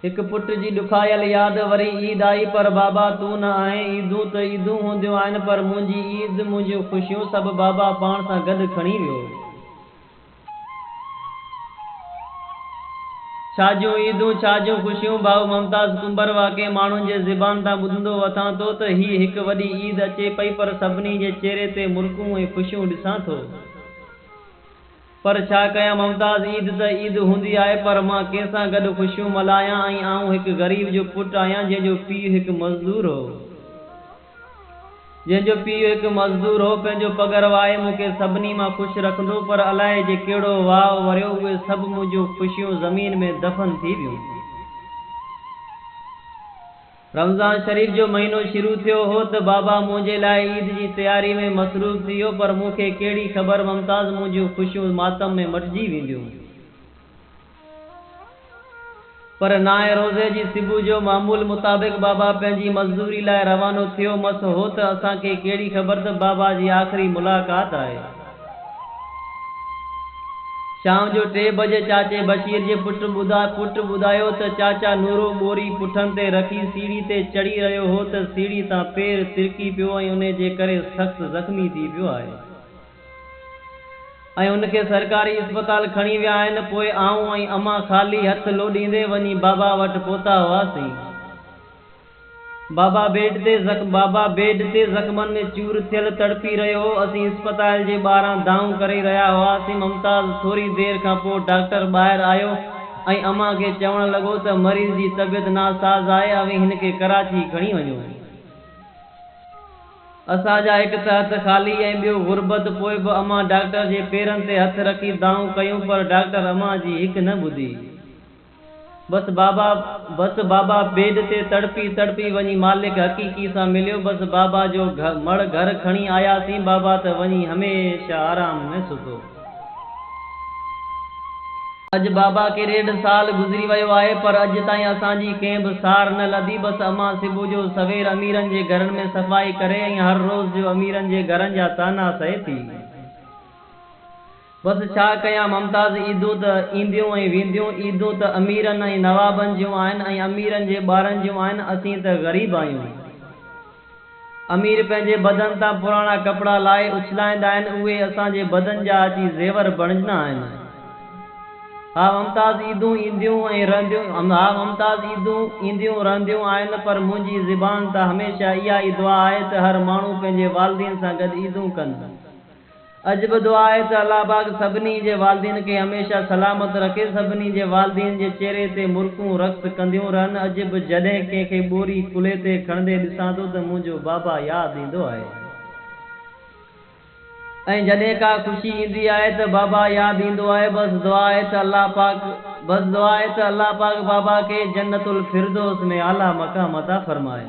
هڪ پٽ جي ڏکايل ياد وري عيد آئي پر بابا تون نه آئين عيدون ته عيدون هونديون آهن پر منهنجي عيد منهنجون خوشيون سڀ بابا پاڻ سان گڏ کڻي ويو. ڇا جون عيدون ڇا جون خوشيون ڀائو ممتاز ڪنڀر واقعي ماڻهن جي زبان تان ٻڌندو وتان ٿو ته هي هڪ وڏي عيد اچي پئي پر سڀني جي چهري تي مرڪون ۽ خوشيون ڏسان ٿو. پر ڇا ڪيان ممتاز عيد ته عيد هوندي آهي پر مان ڪنهن سان گڏ خوشيون ملهايان ۽ آئون هڪ غريب جو پٽ آهيان جنهن جو پيء هڪ مزدور هو جنهن جو پيء هڪ مزدور هو پنهنجو پگهر وهائي مون کي سڀني مان خوش رکندو پر الائي جي ڪهڙو واء وريو اهي سڀ منهنجون خوشيون زمين ۾ دفن ٿي ويون. رمضان شريف جو مهينو شروع ٿيو هو ته بابا منهنجي لاء عيد جي تياري ۾ مصروف ٿي ويو پر مون کي ڪهڙي خبر ممتاز منهنجون خوشيون ماتم ۾ مٽجي وينديون. پر نائين روزي جي صبح جو معمول مطابق بابا پنهنجي مزدوري لاء روانو ٿيو مس هو ته اسان کي ڪهڙي خبر ته بابا جي آخري ملاقات آهي. شام جو ٽي بجي چاچي بشير جي پٽ پٽ ٻڌايو ته چاچا نورو ٻوري پٺن تي رکي سيڙهي تي چڙهي رهيو هو ته سيڙهي تان پير ترڪي پيو ۽ انهي جي ڪري سخت زخمي ٿي پيو آهي ۽ ان کي سرڪاري اسپتال کڻي ويا آهن پوء آئون ۽ امان خالي هٿ لوڏيندي وڃي بابا وٽ پهتا هئاسين. بابا بيڊ تي بابا بيڊ تي زخمن ۾ چور ٿيل تڙپي رهيو هو. اسين اسپتال جي ٻاهران دانهون ڪري رهيا هئاسين. ممتاز ٿوري دير کان پوء ڊاڪٽر ٻاهر آيو ۽ امان کي چوڻ لڳو ته مريض جي طبيعت ناساز آهي اوهين هن کي ڪراچي کڻي وڃو. اسان جا هڪ ته هٿ خالي ۽ ٻيو غربت پوء به امان ڊاڪٽر جي پيرن تي هٿ رکي دانهون ڪيون پر ڊاڪٽر امان جي هڪ نه ٻڌي. بس بابا بس بابا بيڊ تي تڙپي تڙپي وڃي مالڪ حقيقي سان مليو بس بابا جو مڙهه گهر کڻي آياسين بابا ته وڃي هميشه آرام ۾ ستو. اڄ بابا کي ڏيڍ سال گذري ويو آهي پر اڄ تائين اسان جي ڪنهن به سار نه لڌي بس امان صبح جو سوير اميرن جي گهرن ۾ صفائي ڪري ۽ هر روز جو اميرن جي گهرن جا طعنا سهي ٿي. بس ڇا ڪيان ممتاز عيدون ته اينديون ۽ وينديون، عيدون ته اميرن ۽ نوابن جون آهن ۽ اميرن جي ٻارن جون آهن، اسين ته غريب آهيون. امير پنهنجي بدن تان پراڻا ڪپڙا لاهي اڇلائيندا آهن، اهي اسان جي بدن جا اچي زيور بڻجندا آهن. ها ممتاز عيدون اينديون ۽ رهنديون ها ممتاز عيدون اينديون رهنديون آهن پر منهنجي زبان تان هميشه اها ئي دعا آهي ته هر ماڻهو پنهنجي والدين سان گڏ عيدون ڪن. اڄ به دعا آهي ته الله پاڪ سڀني جي والدين کي هميشه سلامت رکي سڀني جي والدين جي چهري تي مرڪون رقص ڪنديون رهن اڄ به جڏهن ڪنهن کي ٻوري ڪلهي تي کڻندي ڏسان ٿو ته منهنجو بابا ياد ايندو آهي ۽ جڏهن ڪا خوشي ايندي آهي ته بابا ياد ايندو آهي بس دعا آهي ته الله پاڪ بس دعا آهي ته الله پاڪ بابا کي جنت الفردوس ۾ اعليٰ مقام عطا فرمائي.